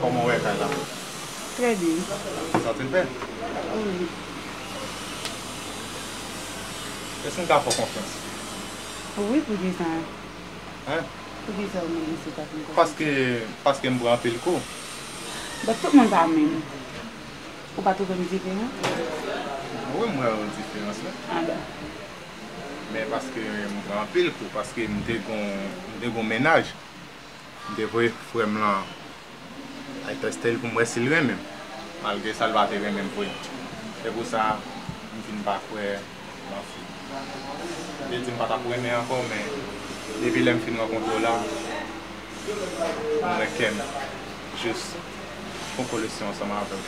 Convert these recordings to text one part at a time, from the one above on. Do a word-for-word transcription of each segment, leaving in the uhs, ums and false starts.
Kòman w wè kay la? Trè byen. Ou santi l bèl? Wi. Èske m ka fè w konfyans? Wi, poukisa? Hein? Poukisa ou menm isi pa fè m konfyans? Paske, paske m pran anpil kou. But tout moun pa menm. Ou pa twouve m diferan? Wi, m wè yon diferans, wi. A ben. Men paske m pran anpil kou, paske m te gon, m te gon mennaj. M te voye frè m lan al tèste l pou m wè si l renmen m. Malgre sa, l pa te renmen m vre. Se pou sa, m fin pa kwè nan fi. M te di m pa t ap renmen ankò, men depi lè m fin rankontre w la, m wè kè m jis fon koleksyon ansanm avè w.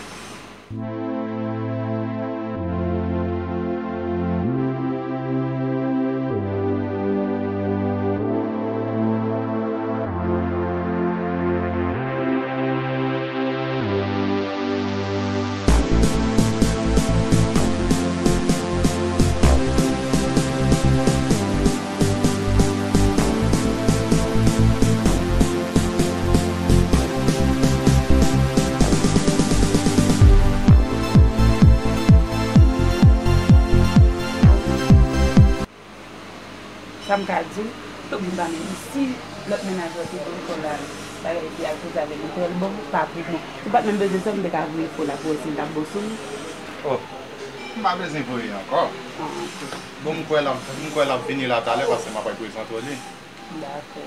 Sa m ka di w, tout moun pa menm. Si lòt mennaj ou te konn kò la, bagay li al koze avè li trè bon, pa pou bon. Ou pa t menm bezwen sa, m te ka voye fo la pou wè si l t ap bon sou ou. Oh, m pa bezwen voye ankò. Ah, ok. Bon, m kwè l ap, m kwè l ap vini la talè paske m ap al prezante w li. Dakò.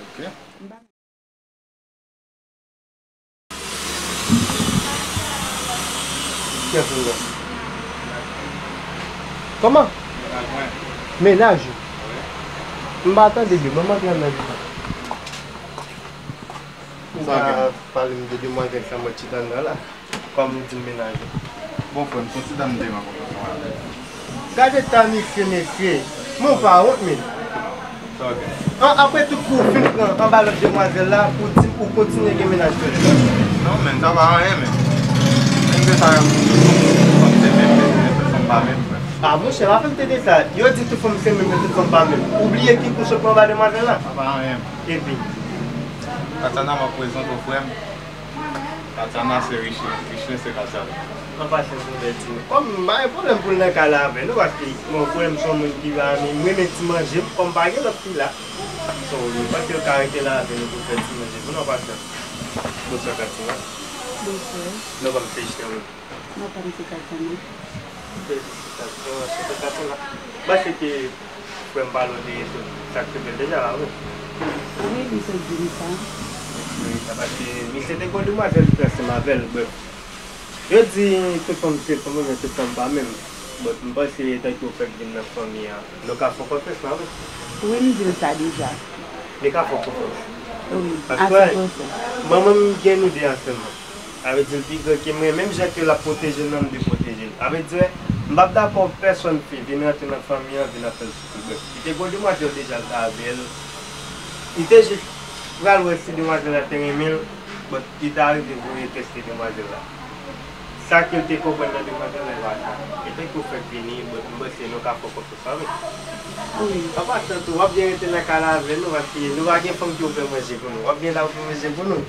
Ok. Kiyès ou ye? Kòman? Mennaj ou? M pa tande byen, ban m antre anndan. Ou ka pale m de demwazèl sa mwen chita anndan la. Kòm ou di m mennaj ou. Bon, frè m, se yon ti dam m te rankontre ansanm avè l. Gade ta misye, mesye. Men w pa wont, men. Sa w gen? An, apre tout kou w fin pran anba lòt demwazèl la, ou di m ou kontinye gen mennaj toujou. Non, men, sa pa anyen, men. Men m te sa, fanm se menm, men se fanm pa menm, frè. A, monchè, pa fè m tande sa. Yo di tout fanm se menm, men tout fanm pa menm. Ou bliye ki kouch ou pran anba demwazèl la? Sa pa anyen. Epi? Tatiana, m ap prezante w, frè m. Tatiana se Richelin, Richelin se Tatiana. An pasyans, mon bèl timoun. Kòm m pa gen pwoblèm pou l nan kay la avè nou, paske, bon, frè m se yon moun ki pa renmen, m renmen ti manje m, kòm pa gen lòt fi la. So, m panse yo ka rete la avè nou pou fè ti manje pou nou, an pasyans. Bonswa, Tatiana. Bonswa. Non pa m se Richelin, wi. Non pa m se Tatiana. Felisitasyon, chante Tatiana. Bon, se te Frè m pale w de sa k te fèt deja la, wi. Wi, li sot di m sa. Wi, sa paske misye te gon demwazèl li te ansanm avè l, brèf. Yo di tout fanm se fanm, men tout fanm pa menm. But m panse tankou w fèk vin nan fanmi an, nou ka fè w konfyans la, wi. Wi, m di l sa deja. Li ka fè w konfyans. Wi, a san pou san. Paske manman m gen nou de ansanm. Sa vle di l pi gran ke mwen, menm jan ke l ap pwoteje m nan, m dwe pwoteje l. Sa vle di, M p ap dakò pèsonn fi vin rantre nan fanmi an, vin ap fè l soufri. Brèf, li te gen yon demwazèl deja, l t avè l. Li te jis pral wè si demwazèl la te renmen l, but li ta rive voye tèste demwazèl la. Sa ke l te konprann nan demwazèl la, e pa sa. E tankou fèk vini, but m panse nou ka fè w konfyans avè l. Wi. Papa, tantou, w ap byen rete nan kay la avè nou, paske nou pa gen fanm ki ouvè manje pou nou. W ap byen la ouvè manje pou nou.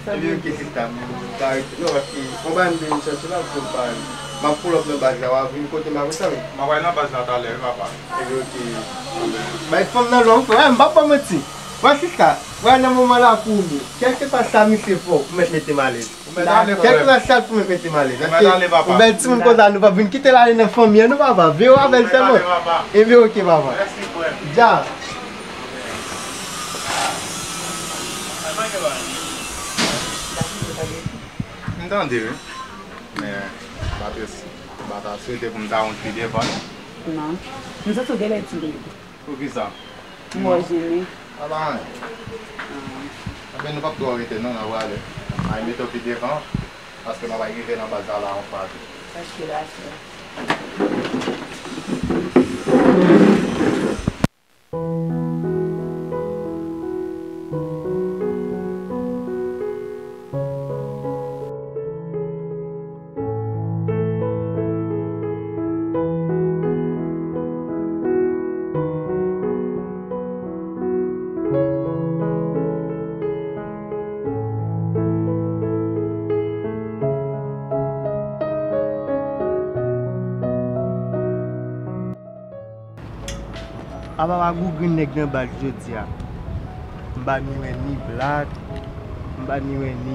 Ebyen, oke, sista, m ka rete. Non, paske, yon bagay m te vin chèche la, pou m pa, m ap pull up nan baz la, w a vin kote m apre sa, wi. M ap pral nan baz la talè, wi, papa. Ebyen, oke. Bay fanm nan lò, wi, frè, m p ap ba w manti. Wè, sista, wè, nan moman la, pou ou, kèlkeswa sa misye fè w, ou mèt mete m alèz. Ou mèt ale, frè. Kèlkeswa sa l fè w, ou mèt mete m alèz. Ou mèt ale, papa. Ou bèl timoun konsa, nou p ap vin kite l ale nan fanmi an, non, papa. Veye w avè l sèlman. Ou mèt ale, papa. Ebyen, oke, papa. Mèsi, frè. Dja. M tande, wi. Men, m pa te, m pa ta swete pou m ta ront pi devan, non. Non. M santi w genlè timid. Poukisa? M wè w jennen. A pa anyen. Ah. Ebyen, nou p ap twò rete, non, n a prale. Ay mete w pi devan, paske m ap rive nan baz la, la yon fwa tou. Ok, dakò. Apa pa gou grenn nèg nan baz jodi a. M pa ni wè ni Black, m pa ni wè ni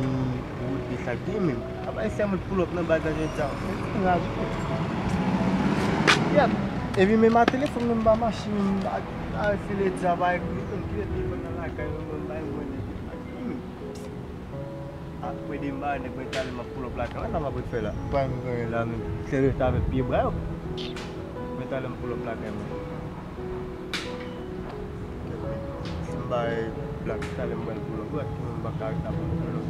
Wood, de sa k gen menm. Apa e sèlman pull up nan baz la jodi a. Mwen ti raje. Yèp. Epi menm a telefòn mwen m pa mache menm, m pa, a file di apa e gou, m kite telefòn nan lakay mwen, mwen m pa wè nèg yo. Apre de m ba nèg mwen talè m ap pull up lakay mwen, la m ap ret fè la. M pa menm gen anyen la menm. Se rete avèk pye bra yo. Men talè m pull up lakay mwen. Si m bay Black talè m pral pull up, Black mwen m pa ka ret ap antre non.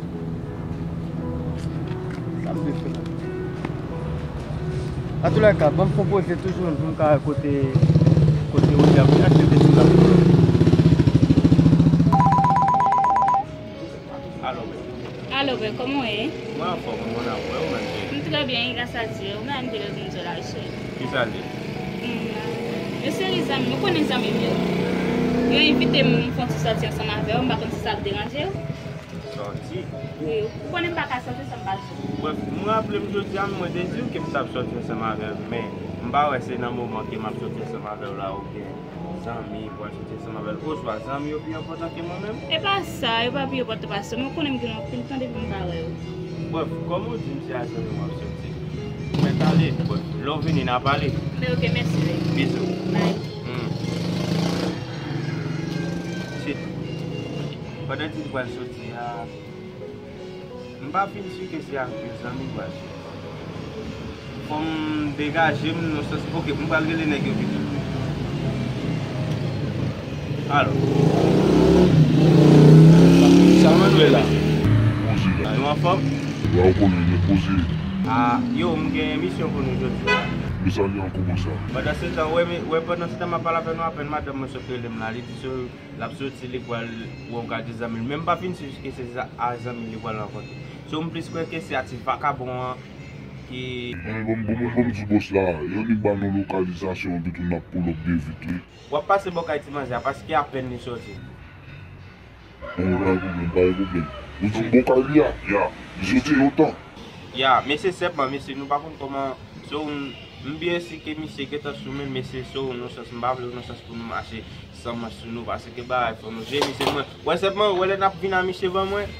Sa m dwe fè la. Antoulèka, ban m fè yon poze tou jwenn pou m ka wè kote, kote Woody ap aksepte tou la. Alo, bè. Alo, bè, kòman w ye? Mwen anfòm, mwen ap wè w, mwen byen. M trè byen, gras a Dye. Ou menm, m te vle vin di w la, wi, cheri. Kisa l ye? Hmm. Yon seri zanmi m, ou konnen zanmi m yo. Yo envite m, m fè yon ti sòti ansanm avè yo, m pa konn si sa ap deranje w. Sòti? Wi, ou konnen m pa ka sòti san m pa di w. Brèf, m raple m jodi a, mwen te di w ke m t ap sòti ansanm avè l, men m pa wè se nan moman ke m ap sòti ansanm avè w la, oubyen zanmi pou al sòti ansanm avè l, oswa zanmi yo pi enpòtan ke mwen menm? E pa sa, yo pa pi enpòtan pase m, ou konnen m gen anpil tan depi m pa wè yo. Brèf, kòm ou di m se a zanmi w ap sòti, mwen t ale, brèf, lè w vini n a pale. Men oke, mèsi wi. Bizou. Bye. Hmm. Shit. Pandan ti pral sòti a, m pa fin si ke se ak de zanmi m pral sòti. Fò m degaje m nan sans, oke, m pral rele nèg yo pito. Alo. Sa w ap fè la? Poze la. Nou anfòm? La ou konnen, men poze. Ah, yo, m gen misyon pou nou jodi a. Misyon li an kòman sa? Pandan se tan, wè, men, wè, pandan se tan m ap pale avè nou, apèn madanm mwen sot rele m la, li di so l ap soti, li pral wè yon gade zanmi l. Men m pa fin si ke se a zanmi l li pral rankontre. So, m plis kwè ke se a ti vakabon an ki... Bon, bon, bon, bon, bon, di bòs la, yo annik ba nou lokalizasyon an, pito n ap pull up byen vit, wi. W ap pase bò kay ti manzè a, paske apèn li soti. Bon, pa gen pwoblèm, pa gen pwoblèm. Ou di m bò kay li a? Ya. Li soti lontan. Ya, mesye, sèlman, mesye, nou pa konn kòman, so, m, m byen si ke misye gentan sou men, mesye, so, nan sans, m pa vle nan sans pou nou mache san manch sou nou, paske bagay fò nou jere misye, mwen, wè sèlman, wè lè n ap vin a misye ban mwen,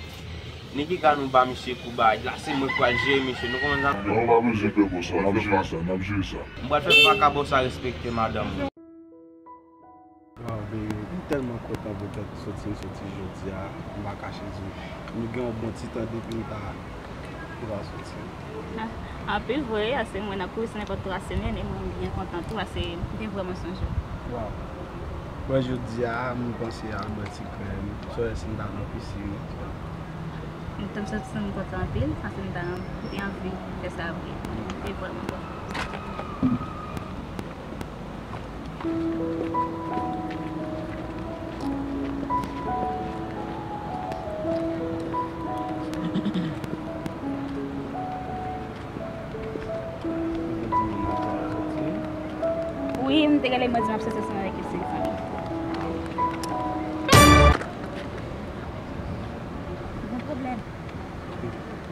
nèg ki ka nou ba misye kou bagay la, se mwen k pral jere misye, nou konprann sa? Non, pa bezwen pè bòs la, n ap jere sa, n ap jere sa. M pral fè vakabon sa respekte madanm mwen. Waw, baby, m tèlman kontan poutèt soti m soti jodi a, m pa kache di w. Nou gen yon bon ti tan depi m ta, m ta soti. Ah, anpil vre, ase mwen ap kouri se nenpòt twa semèn, e mwen m byen kontan tou, ase m te vrèman sonje w. Waw. Bon, jodi a, m panse a bwè ti krèm, sòrè si m ta nan pisin. M te m santi m kontan anpil, ase m ta, m te anvi fè sa vre. M te vrèman kontan. Wi, m te rele, mwen di m ap soti ansanm avèk Eseg zanmi. Gon pwoblèm.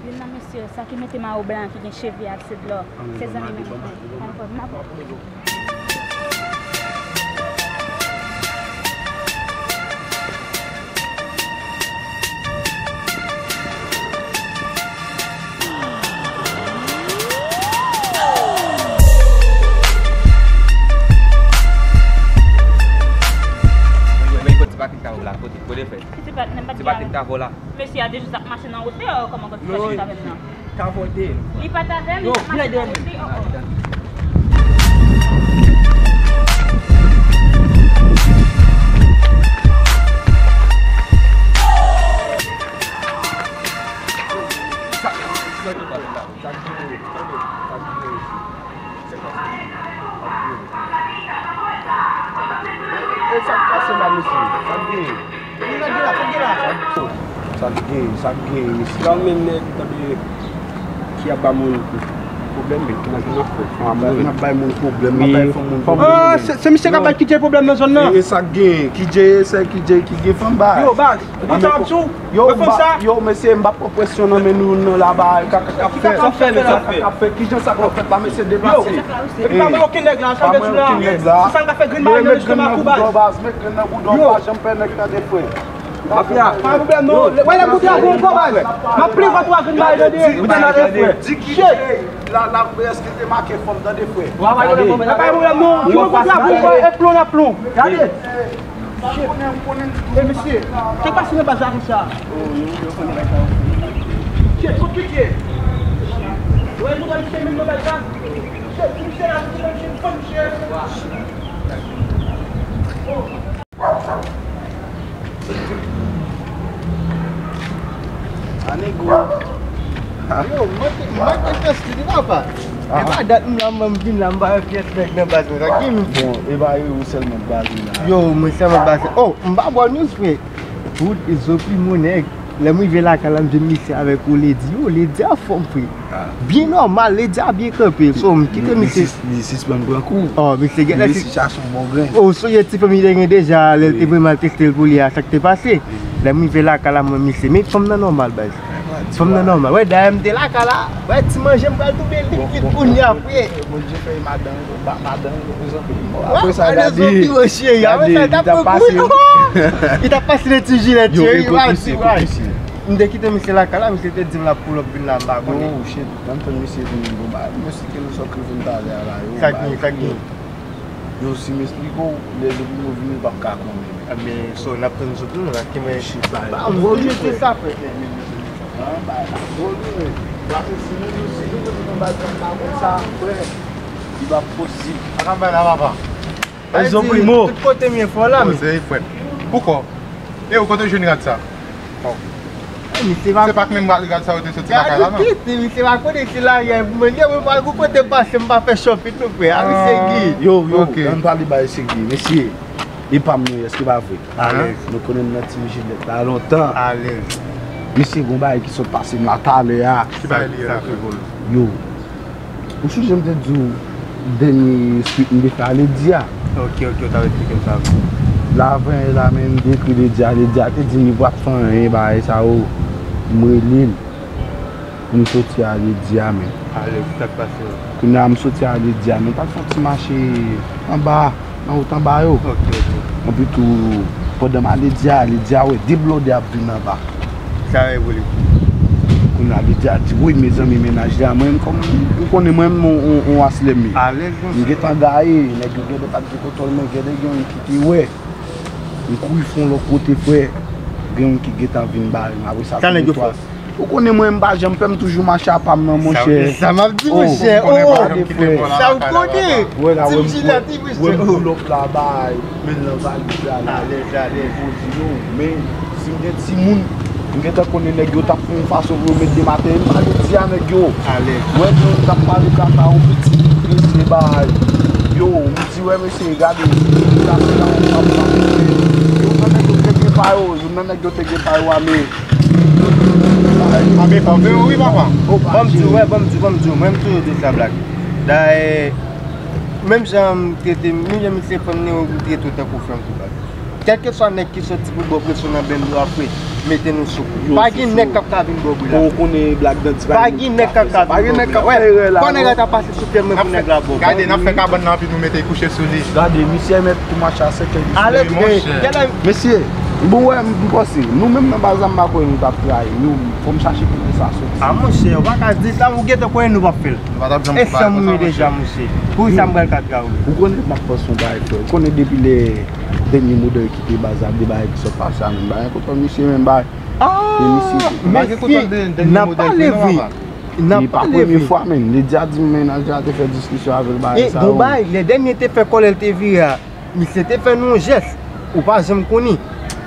Youn nan mesye yo, sa ki mete mayo blan ki gen cheve a, se dlo. Se zanmi m. Ann fè m ap Men kote Patrick ta la, kote, kote fè? Ki ti Pat-, nan Ti Patrick ta la. Mesye a deja ap mache nan wout li, oh, kòman kote Patrick ta vin nan? Li pa t avè m, li t ap mache nan wout li, oh, oh. Sa k genyen? Tande, sa k genyen isi? Se pa sa. E sa k pase la, mesye? Sa k genyen? Sa k genyen? Sa k genyen? Sa k genyen, mesye? Sa k genyen, mesye? Sa k genyen, mesye? Sa k genyen, mesye? Ki ap ba moun pwoblèm, men ki nan ki nan fè. N ap bay moun pwoblèm, n ap bay fanm moun pwoblèm. Ah, se, se misye k ap bay Kidjey pwoblèm nan zòn nan. E, e sa k genyen? Kidjey, se Kidjey ki gen fanm bay. Yo, baz, ou konn sa m ap di w? Yo, mesye, m p ap pran presyon nan men nou, non, laba, kaka k ap fèt. Kaka k ap fèt, kaka k ap fèt. Kijan sa k ap fèt la, mesye, deplase. Epi pa mwen okenn nèg la, sa m di w la. Si sa l ka fè grenn bagay nan lestomak ou, baz. Met grenn nan bouda w, pa janm pè nèg tande, frè. Mafya. Pa pwoblèm non. Wè lè m koute avè w ankò, baz. M ap plen vant ou a grenn bagay tande. Ou tande, frè. Di ki la, la, èske te make fanm tande, frè. Pa pwoblèm non. Si mwen koute avè w ankò, e plon n ap plon. Gade. Shit. E mesye, sa k pase nan baz la konsa? Shit, kot misye? Wè, nou wè misye menm nan baz la. Shit, misye la, misye, misye, misye, misye. A nego. Yo, m manke, m manke fè studi, papa. E pa dat m la, m vin la, m pa wè pyès nèg nan baz mwen. Sa gen m. Bon, e pa yo sèlman baz la. Yo, mwen sèlman baz. Oh, m pa ba w news, frè. Wood e Zo Primo, nèg. Lè m rive lakay la, m jwenn misye avèk yon lady. Yo, lady a anfòm, frè. Byen nòmal, lady a byen kanpe. So, m kite misye. Li sispann pran kou. Oh, misye gen lè. Misye chache yon bon grenn. Oh, so yon ti fanm li te gen deja, lè l te vin malteste l pou li a, sa k te pase. Lè m rive lakay la, m wè misye. Men fanm nan nòmal, baz. Fanm nan nòmal. Wè, dayè m te lakay la. Wè, ti manje m pral tonbe lit, lit kounye a, frè. Bondye fè madanm, madanm, prezante. Apre sa, gade, gade, li t ap pase. Li t ap pase nan ti jilèt, cheri, wè, ti wè. M te kite misye lakay la, misye te di m l ap pull up vin la, m pa konnen. Oh, shit, m tann misye vin bon bagay. Mwen site nou sòt rive m talè a la, yo. Sa k gen, sa k gen? Yo, si m esplike w, lè Zo Primo vini, ou p ap ka konnen. Ebyen, so, n ap tann Zo Primo la, ki men. Shit, ba, ba, m vòlè, frè. Sa fè, men, men, men, men. An, ba, ba, vòlè, men. Paske si nou, si nou, nou, nou, nou, pa konn sa, frè, li p ap posib. Sa k ap bay la, papa? Zo Primo. Tout kote m ye fò la, men. Poze, frè. Poukò? E ou kote w jwenn rad sa? Oh. Misye pa. Se pa k menm rad, rad sa yo te soti lakay la, non? Misye pa konnen se la, yè, mwen, mwen, mwen, mwen, kote m pase, m pa fè shopping, non, frè. A, misye Guy. Yo, yo, ann pale bay Eseg Guy, mesye. E pa m, non, èske pa vre? Alèz. Nou konnen m nan ti jilèt la lontan. Alèz. Mesye, gon bagay ki sot pase m la talè a. Ki bagay li ye la, frè? Yo. Ou sonje m te di w dènye suit m te fè a Lady a? Ok, ok, ou t ap eksplike m sa. Lavan la, men m te ekri Lady a, Lady a te di m li p ap fè anyen, bagay sa yo. M rele l pou m soti a Lady a, men. Alèz, sa k pase? Kounye a, m soti a Lady a, men m t al fè yon ti mache anba. Nan wout anba yo. Ok, ok. Anpi tou, pandan m ale di a, li di a, wè, de blòdè ap vin anba. Sa yo vle. Kounye a, li di a, di, wi, mezanmi, mennaj li a, mwen, kòm, ou konnen mwen, m on, on, on aslè m ye. Alèz, m gentan gaye, nèg yo genlè pa t gen kontwòl mwen, genlè gen youn ki te wè. M kouri fè yon lòt kote, frè. Gen youn ki gentan vin bare m, apre sa, sa nèg yo fè? Ou konnen mwen, m pa janm pè, m toujou mache apa m nan, monchè. Sa, sa m ap di, monchè. Oh, gade, frè. Sa ou konnen. Wè la, wè m, wè m pull up la, bay, men l nan valiz la, la. Alèz, alèz. Pou di yo, men, si m gen timoun, m gentan konnen nèg yo t ap fè yon fason pou yo met de matè, m ale di a nèg yo. Alèz. Wè, yo t ap pale kaka, yon pitit mesye, bay. Yo, m di, wè, mesye, gade, sa se la, w ap, w ap, yo, nan nèg yo te gen pa yo, yo, nan nèg yo te gen pa yo, ame. Anben, fò m veye wi, papa. Ban m di w, wè, ban m di w, ban m di w, mwen, m toujou di sa, Black. Dayè, Menm jan m trete, menm jan misye fè m, nou trete w tankou frè m tou, baz. Kèlkeswa nèg ki soti pou ba w presyon nan Bendo a, frè, mete nou sou kou. Pa gen nèg k ap ka vin ba w bri la. Ou konnen Black Dandy, pa gen nèg k ap ka vin ba w bri la. Wè, fò nèg la ta pase sou pye l, mwen pou nèg la ba w. Gade, n ap fè kabann nan, anpi nou mete kouche sou li. Gade, misye mèt tou mache a sèkèy. Alèz, gen, gen lè mesye, bon, wè, m panse, nou menm nan baz la, m pa kwè nou t ap trayi. Nou, fò m chache kote sa soti. A, monchè, ou pa ka di sa, ou gentan konnen nou p ap fè l. Nou pa t ap janm fè bagay konsa, monchè. E sa m ye deja, monchè. Poukisa m pral ka trayi w? Ou konnen m ap panse yon bagay, frè. Ou konnen depi lè dènye modèl kite baz la, de bagay ki sot pase a, menm bagay kontan misye, menm bagay. Ah, mesye, n ap pale vre. N ap pale vre. E pa premye fwa, menm. Li deja di m mennaj li a te fè diskisyon avè l, bagay sa yo. E bon bagay, lè dènye te fè kòlè, l te vire a. Misye te fè nou yon jès, ou pa janm konnen.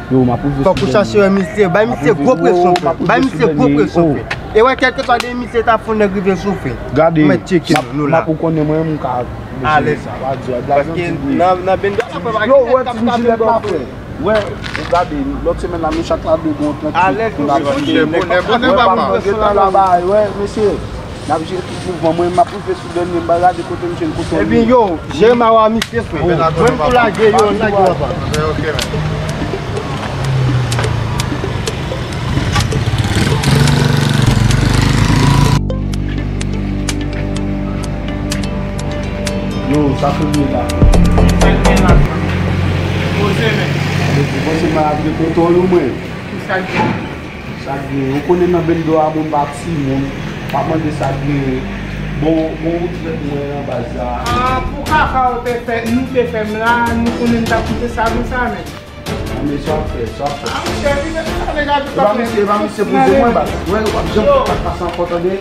Yo, m ap rive sou dènye. Fòk ou chache wè misye, bay misye gwo presyon, frè. Bay misye gwo presyon, frè. E wè, kèlkeswa de misye ta fè yon nèg rive sou, frè. Gade, mèt tcheke nou, nou la. M ap ou konnen mwen, m ka mezire sa, pa di, wè, Black Dandy, nan, nan Bendo a, frè, pa gen nèg k ap ka vin ba w, frè. Wè, ou gade, lòt semèn la, nou chak la de bon, trankil. Alèz, monchè, bonè, bonè, papa. Wè, pa mwen, gentan la, bay, wè, mesye. N ap jere tout mouvman. Mwen, m ap rive sou dènye, m pa gade kote m jwenn kote w ye. Epi yo, jere mawa misye, frè. Mwen tou lage yo, lage yo apa. Ok, ok, men. Yo, sa k gen la? Sa k gen la? Poze men. Poze men ap gen kontwòl ou mwen. Ki sa k gen? Sa k gen? Ou konnen nan Bendo a moun pa timoun. Pa mande sa k gen. Bon, bon, ou trèt mwen an baz la. Ah, pou kaka ou te fè, nou te fè m la, nou konnen n t ap kite sa konsa, men. Nan men sa w ap fè, sa w ap fè. Ah, monchè, vin nan sa, nèg la. E pa misye, e pa misye poze mwen, baz. Wè, w ap janm fè sa k pase ankò, tande.